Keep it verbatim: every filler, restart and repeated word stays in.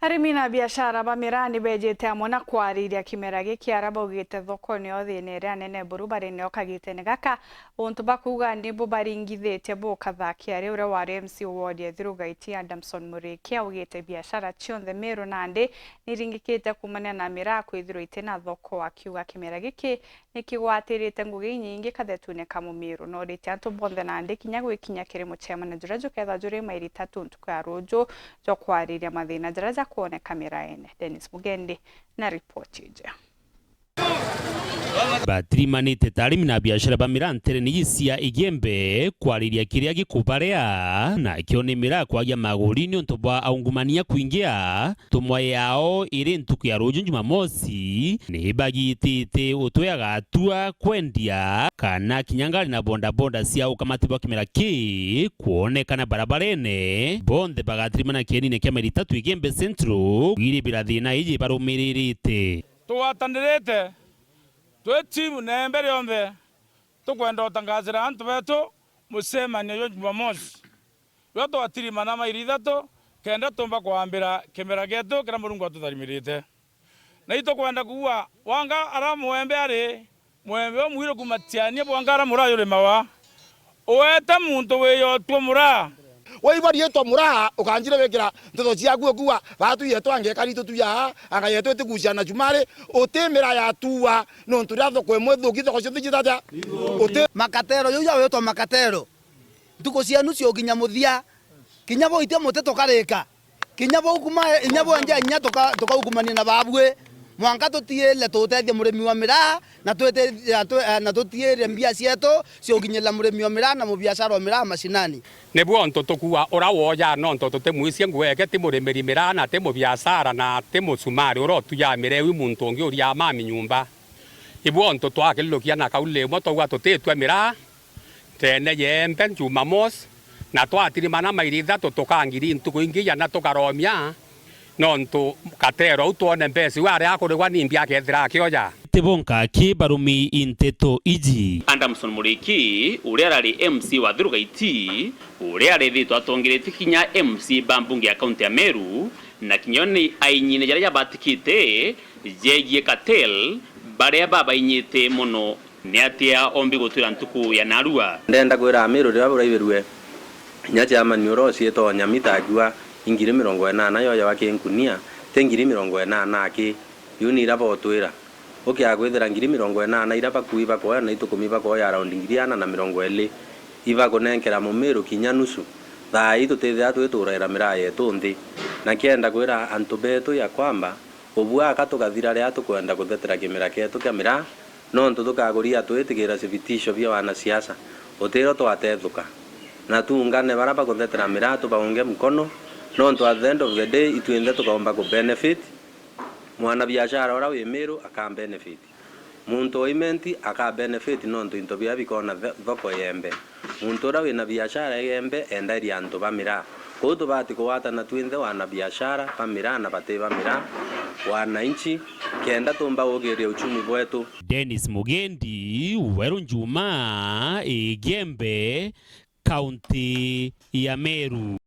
Arimi na biashara ba miraa ni bejite amwe na kwariria kimera giki, aria baugite thoko niyo thina iria nene buru bari nayo kagitene gaka, untu ba kuuga ni bubaringithitie bukathakia. Ari uria wari M C wa ward ya Ithiru Gaiti, Adamson Muriki, augite biashara cionthe Meru nandi niringikite kuumania na miraa kwithirwa itina thoko, akiuga kimera giki ni kigwatirite ngugi inyingi kathetune ka Mumiru. Noritie antu bonthe nandi kinya gwikinya kiri mucemanio juria jukethirwa juri mairi ithatu ntuku ya ruuju jwa kwariria mathina jaria jakwoneka miraene. Dennis Mugendi na ripoti iji. Batirimanite ta arimi na biashara ba miraa nterene iji cia Igembe kwariria kiria gikubarea, nakio ni miraa kwagia maguri niuntu bwa aungumania kwingia. Tumwa yao iri ntuku ya ruuju Jumamosi, ni bagitite utwea gatua kwendia kana kinya ngari na bodaboda cia ukamati bwa kimera ki kwonekana barabarene, bonthe bagatirimana kienine kia mairi ithatu Igembe Central, kwiribira thina iji barumiririte. Tugwatanirite twi timu na Igembe rionthe, tukwenda utangazira antu betu mucemanio jwa Jumamosi. Riria twatirimana mairi ithatu, kenda tumba kwambira kimera gietu kiria Murungu atutharimirite. Na itukwenda kuuga, wanga ara Mwembe ari, Mwembe umwiru kuuma Tiania, bwanga ara muraa jurimawa, uete muntu wiyotwe muraa. Waigua riitwa muraa, ukanjire wikira nteto ciaku ukuuga, baatu yetu angekari tutuyaa, anga yetu itigucia na chumari, uti miraa yatuua, nontu riria thoko imwe ithuki, thoko cionthe citaja. Uti. Makatero jau jawitwa makatero. Ntuku cienu ciukinya muthia, kinya bo itia muti tukarika, kinya bo ukuma, inya bo nja inya tuka-, tukaukumania na babui, mwanka tutiire tutethie murimi wa miraa, na twite-, na twi-, na tutiire mbia cietu ciukinyirira murimi wa miraa na mubiashara wa miraa mashinani. Nibu untu tukuuga ura woja, nontu tutimwicia nguo yake ti murimiri miraa na ti mubiashara na ti mucumari ura utujaga miraa iu muntu ungi uriaga mami nyumba. Ibu untu twakirirukia na kauli imwe twauga tutitua miraa, nteene ya Igembe Jumamosi, na twatirimana mairi ithatu tukangiri ntuku ingi ijana tukaromia, nontu katero au twone mbeca iu aria akurigwa nimbi akethira akioja. Ti bonka aki barumi nteto iji. Adamson Muriki, uria arari M C wa Ithiru Gaiti, uria arethitwe atongeretie kinya M C ba mbunge ya kaunti ya Meru, na kinya ni ainyine jaria jabatikite jegie cartel, baria babainyite mono. Ni atia ombi gutwira ntuku ya narua? Ndenda kwira Amiru riria buraibirue inya chairman uria uciitwa Nyamita akiuga ingiri mirongo inana yojawa ki nkunia, ti ngiri mirongo inana aki. Iu ni iria botwira. Ukiaga kwithira ngiri mirongo inana iria bakui bakoya na itukumi bakoya around ngiri ana na mirongo iri, ibakunenkera Mumiru kinya nusu. Thaa ii tutithira twituraira miraa yetu nthi. Na kienda kwira antu betu ya kwamba, ubua aka tukathira riria tukwenda kuthetera kimera kietu kia miraa, nontu tukaguria twitigira civitisho bia wanasiasa, utirio twatethuka. Na tuungane baria bakuthetera miraa tubaunge mkono, nontu at the end of the day, itwinthe tukaumba ku benefit, mwanabiashara uria wi Miru aka benefit. Muntu wa Imenti aka benefit nontu into biria bikona the-, thoko Igembe. Muntu uria wina biashara Igembe endagiria antu ba miraa. Kwou tubati kugwatana twinthe wanabiashara ba miraa na bati ba miraa, wananchi, kenda tumba gukiria uchumi bwetu. Dennis Mugendi, Weru Njuma, Igembe, kaunti ya Meru.